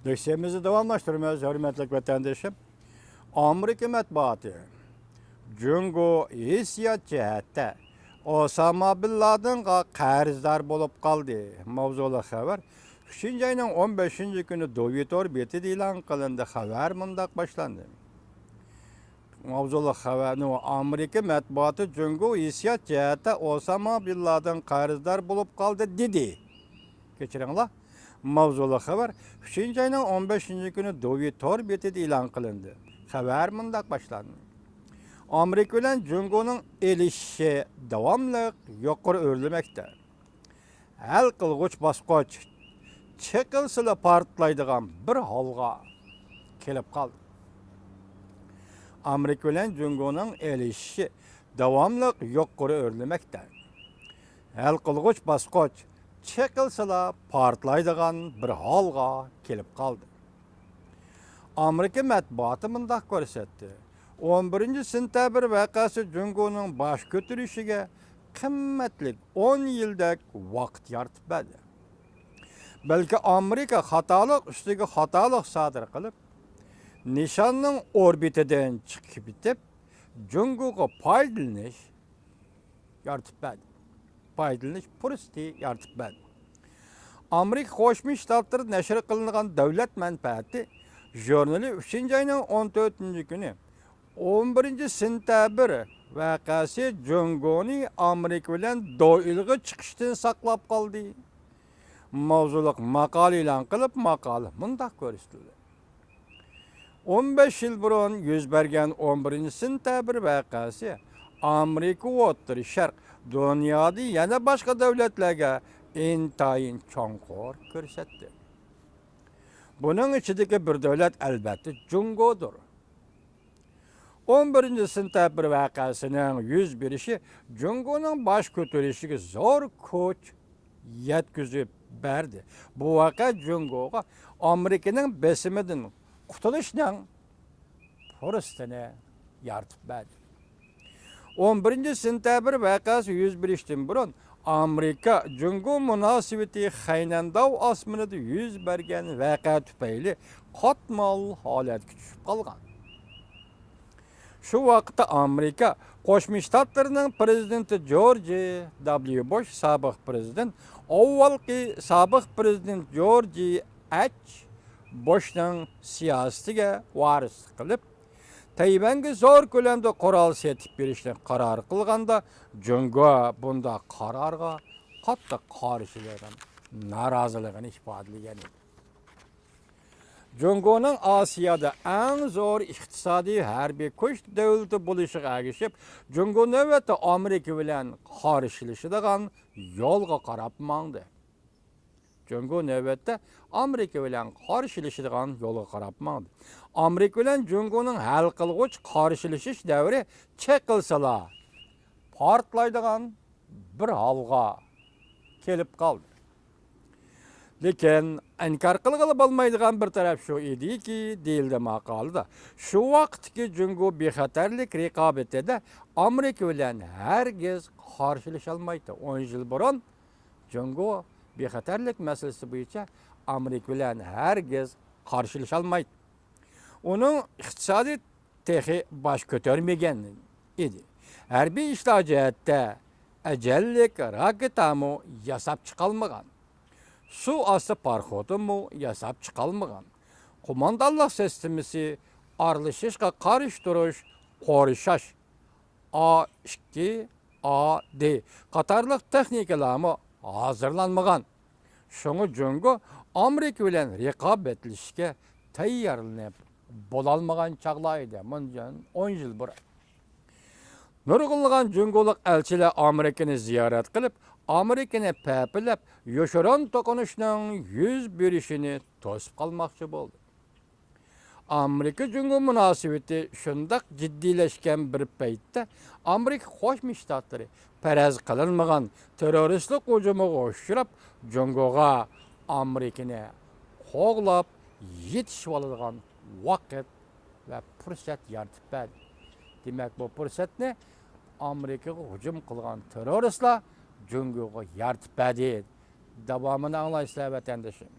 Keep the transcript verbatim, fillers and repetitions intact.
لېكسىيەمىزنى داۋاملاشتۇرىمىز، ھۆرمەتلىك ۋەتەندىشىم. ئامېرىكا مەتبۇئاتى جۇڭگو ھېسسىيات جەھەتتە ئوساما بىن لادېنغا قەرزدار بولۇپ قالدى ماۋزۇلۇق خەۋەر ئۈچىنچى ئاينىڭ ئون بەشىنچى كۈنى دوۋى تور بېتىدە ئېلان قىلىندى. خەۋەر مۇنداق باشلاندى. ماۋزۇلۇق خەۋەرنى ئامېرىكا مەتبۇئاتى جۇڭگو ھېسسىيات جەھەتتە ئوساما بىن لادېن قەرزدار بولۇپ قالدى دېدى. كەچۈرۈڭلار. ماۋزۇلۇق خەۋەر ئۈچىنچى ئاينىڭ ئون بەشىنچى كۈنى دوۋى تور بېتىدە ئېلان قىلىندى. خەۋەر مۇنداق باشلاندى. ئامېرىكا بىلەن جۇڭگونىڭ ئېلىشىشى داۋاملىق يۇقىرى ئۆرلىمەكتە. ھەل قىلغۇچ باسقۇچ چېقىلسىلا پارتلايدىغان بىر ھالغا كېلىپ قالدى. ئامېرىكا بىلەن جۇڭگونىڭ ئېلىشىشى داۋاملىق يۇقىرى ئۆرلىمەكتە. ھەل قىلغۇچ باسقۇچ چېقىلسىلا پارتلايدىغان بىر ھالغا كېلىپ قالدى. ئامېرىكا مەتبۇئاتى مۇنداق كۆرسەتتى: ئون بىرىنچى سېنتەبىر ۋەقەسى جۇڭگونىڭ باش كۆتۈرۈشىگە قىممەتلىك ئون يىلدەك ۋاقىت يارىتىپ بەردى. بەلكى ئامېرىكا خاتالىق ئۈستىگە خاتالىق سادىر قىلىپ، نىشاننىڭ ئوربىتىدىن چىقىپ كېتىپ، جۇڭگوغا پايدىلىنىش يارىتىپ بەردى. پايدىلىنىش پۇرسىتى يارىتىپ بەردى. ئامېرىكا قوشما شتاتلىرىدا نەشر قىلىنغان دۆلەت مەنپەئەتى ژۇرنىلى ئۈچىنچى ئاينىڭ ئون تۆتىنچى كۈنى، ئون بىرىنچى سېنتەبىر ۋەقەسى جۇڭگونى ئامېرىكا بىلەن دوئىلغا چىقىشتىن ساقلاپ قالدى ماۋزۇلۇق ماقالە ئېلان قىلىپ، ماقالە مۇنداق كۆرسىتىلدى: ئون بەش يىل بۇرۇن يۈز بەرگەن ئون بىرىنچى سېنتەبىر ۋەقەسى ئامېرىكا، ئوتتۇرا شەرق، دۇنيادا يەنە باشقا دۆلەتلەرگە ئىنتايىن چوڭقۇر كۆرسەتتى. بۇنىڭ ئىچىدىكى بىر دۆلەت، ئەلۋەتتە، جۇڭگودۇر. ئون بىرىنچى سېنتەبىر ۋەقەسىنىڭ يۈز بېرىشى جۇڭگونىڭ باش كۆتۈرۈشىگە زور كۈچ يەتكۈزۈپ بەردى. بۇ ۋەقە جۇڭگوغا ئامېرىكىنىڭ بېسىمىدىن قۇتۇلۇشنىڭ پۇرسىتىنى يارىتىپ بەردى. ئون بىرىنچى سېنتەبىر ۋەقەسى يۈز بېرىشتىن بۇرۇن، ئامېرىكا جۇڭگو مۇناسىۋىتى خەينەنداۋ ئاسمىنىدا يۈز بەرگەن ۋەقە تۈپەيلى قاتمال ھالەتكە چۈشۈپ قالغان. شۇ ۋاقىتتا ئامېرىكا قوشما شتاتلىرىنىڭ پىرېزىدېنتى جورج دابليۇ بۇش، سابىق پىرېزىدېنت، ئاۋۋالقى سابىق پىرېزىدېنت جورج ئەچ بۇشنىڭ سىياسىتىگە ۋارىسلىق قىلىپ، تەيۋەنگە زور كۆلەمدە قورال سېتىپ بېرىشنى قارار قىلغاندا، جۇڭگو بۇنداق قارارغا قاتتىق قارشىلىقىنى، نارازىلىقىنى ئىپادىلىگەن ئىدى. جۇڭگونىڭ ئاسىيادا ئەڭ زور ئىقتىسادىي ھەربىي كۈچ دۆلىتى بولۇشىغا ئەگىشىپ، جۇڭگو نۆۋەتتە ئامېرىكا بىلەن قارشىلىشىدىغان يولغا قاراپ ماڭدى. جۇڭگو نۆۋەتتە ئامېرىكا بىلەن قارشىلىشىدىغان يولغا قاراپ ماڭدى. ئامېرىكا بىلەن جۇڭگونىڭ ھەل قىلغۇچ قارشىلىشىش دەۋرى چېقىلسىلا، پارتلايدىغان بىر ھالغا كېلىپ قالدى. لېكىن ئىنكار قىلغىلى بولمايدىغان بىر تەرەپ شۇ ئىدىكى، دېيىلدى ماقالىدا، شۇ ۋاقىتتىكى جۇڭگو بىخەتەرلىك رىقابىتىدە ئامېرىكا بىلەن ھەرگىز قارشىلىشالمايتتى. ئون يىل بۇرۇن جۇڭگو بىخەتەرلىك مەسىلىسى بويىچە ئامېرىكا بىلەن ھەرگىز قارشىلىشالمايتتى. ئۇنىڭ ئىقتىسادى تېخى باش كۆتۈرمىگەن ئىدى. ھەربىي ئىشلار جەھەتتە ئەجەللىك راكېتامۇ ياساپ چىقالمىغان. سۇ ئاستى پاراخوتىمۇ ياساپ چىقالمىغان. قوماندانلىق سىستېمىسى، ئارىلىشىشقا قارشى تۇرۇش، قورشاش، ئا ئىككى، ئا دى قاتارلىق تېخنىكىلارمۇ ھازىرلانمىغان. شۇڭا جۇڭگو ئامېرىكا بىلەن رىقابەتلىشىشكە تەييارلىنىپ بولالمىغان چاغلار ئىدى، مۇندىن ئون يىل بۇرۇن. نۇرغۇنلىغان جۇڭگولۇق ئەلچىلەر ئامېرىكىنى زىيارەت قىلىپ، ئامېرىكىنى پەپىلەپ، يوشۇرۇن توقۇنۇشنىڭ يۈز بېرىشىنى توسۇپ قالماقچى بولدى. ئامېرىكا جۇڭگو مۇناسىۋىتى شۇنداق جىددىيلەشكەن بىر پەيتتە، ئامېرىكا قوشما شتاتلىرى پەرەز قىلىنمىغان تېررورىستلىق ھۇجۇمىغا ئۇچراپ، جۇڭگوغا ئامېرىكىنى قوغلاپ يېتىشىۋالىدىغان ۋاقىت ۋە پۇرسەت يارىتىپ بەردى. دېمەك، بۇ پۇرسەتنى ئامېرىكىغا ھۇجۇم قىلغان تېررورىستلار جۇڭگوغا يارىتىپ بەردى. داۋامىنى ئاڭلايسىلەر، ۋەتەندىشىم.